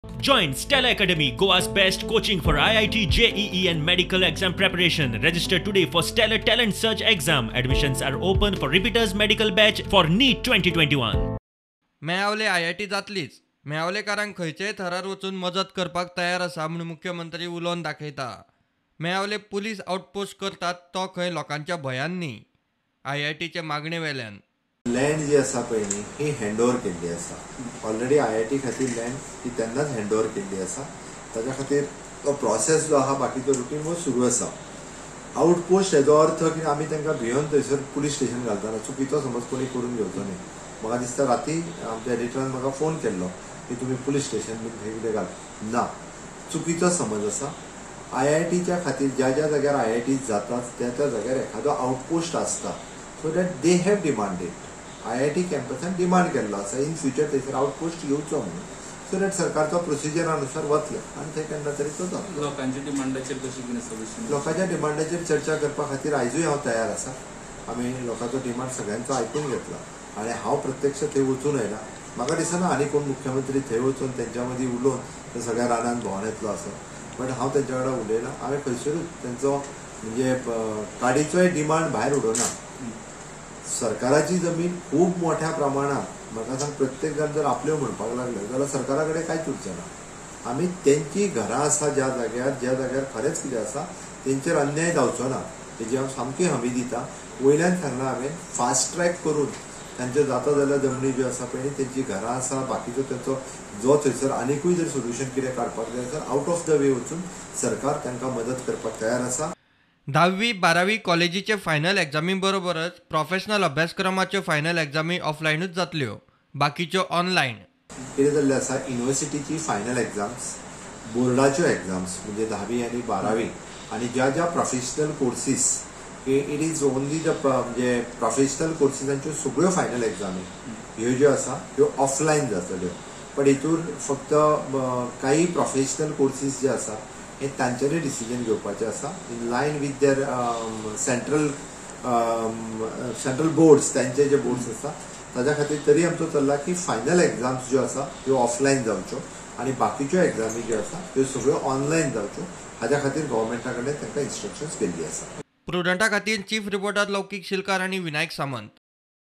Join Stella Academy, Goa's best coaching for IIT, JEE and medical exam preparation. Register today for Stellar Talent Search exam. Admissions are open for repeaters medical batch for NEET 2021. Meyawale IIT जातलीच. मेयावलेकारांक खंयचेय थरार वचून मजत करपाक तयार आसा म्हूण मुख्यमंत्री उलोवन दाखयता. मेयावले पुलीस आउटपोस्ट करतात तो खंय लोकांच्या भंयान न्ही, आयआयटीचे मागणे वेल्यान. लँड जी आसा पळय न्ही ही हँड ओवर केल्ली आसा ऑलरेडी. आयआयटी खातीर लँड ही तेन्नाच हँड ओवर केल्ली आसा. ताच्या खातीर तो प्रोसेस जो आहा बाकीचो रुटीन हो सुरू आसा. आउटपोस्ट हेजो अर्थ की आमी तांकां भियोन थंयसर पुलीस स्टेशन घालतना चुकीचो समज कोणी करून घेवचो न्ही. म्हाका दिसता राती आमच्या एडिटरान म्हाका फोन केल्लो की तुमी पुलीस स्टेशन बीन थंय कितें घाल ना, चुकीचो समज आसा. आयआयटीच्या खातीर ज्या ज्या जाग्यार आयआयटी जातात त्या त्या जाग्यार एखादो आउटपोस्ट आसता, so that they have demanded. IIT कॅम्पसान demand केल्लो आसा इन फ्युचर थंयसर आउटपोस्ट येवचो म्हणून, सो that सरकारचो प्रोसिजरा अनुसार वतले आनी थंय केन्ना तरी तो जातलो. लोकांच्या डिमांडाचेर कशी कितें सोल्युशन? लोकांच्या डिमांडाचेर चर्चा करपा खातीर आयजूय हांव तयार आसा. आमी लोकांचो डिमांड सगळ्यांचो आयकून घेतला आनी हांव प्रत्यक्ष थंय वचून आयला. म्हाका दिसना आनी कोण मुख्यमंत्री थंय वचून तेंच्या मदीं उलोवन ते सगळ्या रानान भोंवन येतलो आसा, बट हांव तेंच्या वांगडा उलयलां. हांवें खंयसरूच तेंचो म्हणजे काडीचोय डिमांड भायर उडोवना. सरकाराची जमीन खूब मोठ्या प्रमाणात, म्हाका सांग प्रत्येक जाण जर आपल्यो म्हणपाक लागले जाल्यार सरकारा कडेन कांयच उरचें ना. आमी तेंची घरां आसा ज्या जाग्यार, ज्या जाग्यार खरेंच कितें आसा तेंचेर अन्याय जावचो ना तेजी हांव सामकी हमी दिता. वयल्यान सांगलां हांवें फास्ट ट्रॅक करून तांच्यो जाता जाल्यार जमनी ज्यो आसा पळय तेंची घरां आसा बाकीचो तेंचो जो थंयसर आनिकूय जर सोल्युशन कितें काडपाक जाय जाल्यार आउट ऑफ the way वचून सरकार तांकां मदत करपाक तयार आसा. 10वी 12वी कॉलेजीचे फायनल एग्जामी बरोबरच प्रोफेशनल अभ्यासक्रमाच्यो फायनल एग्जामी ऑफलायनूच जातल्यो, बाकीच्यो ऑनलायन. कितें जाल्लें आसा, युनिवर्सिटीची फायनल एग्जाम्स, बोर्डाच्यो एग्जाम्स म्हणजे 10वी आनी 12वी आनी ज्या ज्या प्रोफेशनल कोर्सीस की it is only the म्हणजे प्रोफेशनल कोर्सीसांच्यो सगळ्यो फायनल एग्जामी ह्यो ज्यो आसा ह्यो ऑफलायन जातल्यो. पण हितून फक्त काही प्रोफेशनल कोर्सीस जे आसा हे तांच्यानी डिसिजन घेवपाचें आसा in line with their central central boards, तांचे जे बोर्ड्स आसा ताज्या खातीर तरी आमचो चल्ला की फायनल एग्जाम्स ज्यो आसा त्यो ऑफलायन जावच्यो आनी बाकीच्यो एग्जामी ज्यो आसा त्यो सगळ्यो ऑनलायन जावच्यो. हाज्या खातीर गव्हर्मेंटा कडेन तांकां इन्स्ट्रक्शन्स केल्ली आसा. प्रुडंटा खातीर चीफ रिपोर्टर लौकीक शिलकार आनी विनायक सामंत.